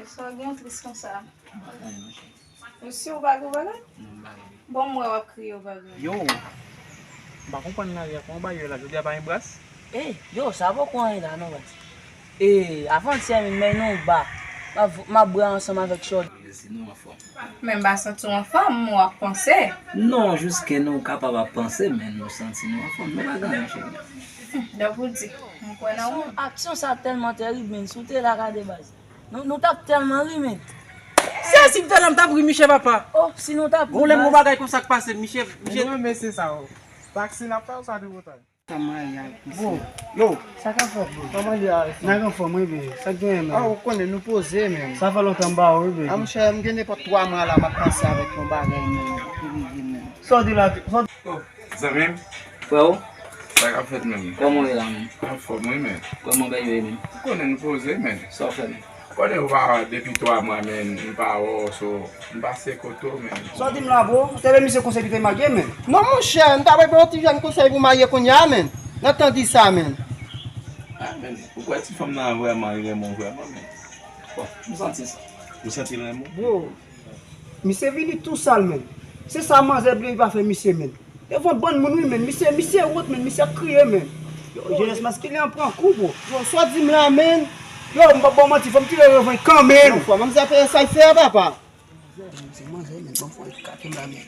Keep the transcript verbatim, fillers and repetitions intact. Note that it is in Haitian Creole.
Sa w gen tris konsa? Ou si w pa gen bagay? Bon, m wè w ap kriye w pa gen. Yo, m pa konprann nan, kòman w ba yo la, jodi a pa gen bras? Ey, yo, sa poko anyen la non, baz. E, avantyè menm, men nou ba. M ap, m ap bwè ansanm avèk Shorty. Si nou anfòm. Men m pa santi w anfòm, m wè w ap panse. Non, jiske nou kapab ap panse, men nou santi nou anfòm. Nou pa gen anyen, cheri. Donk ou di, m kwè nan ou. Aksyon sa tèlman tèrib, men si w te la gade baz. Nou, nou t ap tèlman ri, men. Se si m te la, m t ap ri, Michel, papa. Oh, si nou t ap ri, baz. Gon lè m gon bagay konsa k pase, Michel, Michel. Nou renmen se sa, oh. Taksi n ap fè, ou sa de wotay. Sa maryaj misye. Bro, yo. Sa k ap fèt, bro? Kòman li a? Nèg anfòm, wi, bebe. Sa k genyen, men? Ah, ou konnen nou poze, men. Sa fè lontan m ba ou, wi, bebe. Ah, monchè, m gen nenpòt twa mwa la, m ap panse avèk yon bagay, men, ki rive, men. Sa w di la, sa w di? Oh, zanmi m. Frè o. Sa k ap fèt, men? Kòman w ye la, men? Anfòm, wi, men. Kòman bagay yo ye, men? Ou konnen nou poze, men. Sa w fè, men? Konnen ou pa depi twa mwa, men, m pa wè w, so, m pase kote w, men. Sa w di m la, bro? Ou te bay misye konsèy li te marye, men? Non, monchè, m ta bay yon ti jèn konsèy pou marye kounye a, men. Nan tan di sa, men. Ah, men, ou kwè ti fanm nan vrèman, li renmen w vrèman, men. Bon, m santi sa. Ou santi l renmen w? Bro, misye vini tou sal, men. Se sa manzè bliye li pa fè misye, men. Devan bann moun, wi, men. Misye, misye wont, men. Misye ap kriye, men. Yo, jenès maskilen an pran kou, bro. Yo, sa w di m la, men. Yo, m p ap ba w manti, fò m tire revanj kanmenm. Yon fwa, manzè fè sa l fè a, papa. Se manzè, men. Bon, fò l kake m la, men.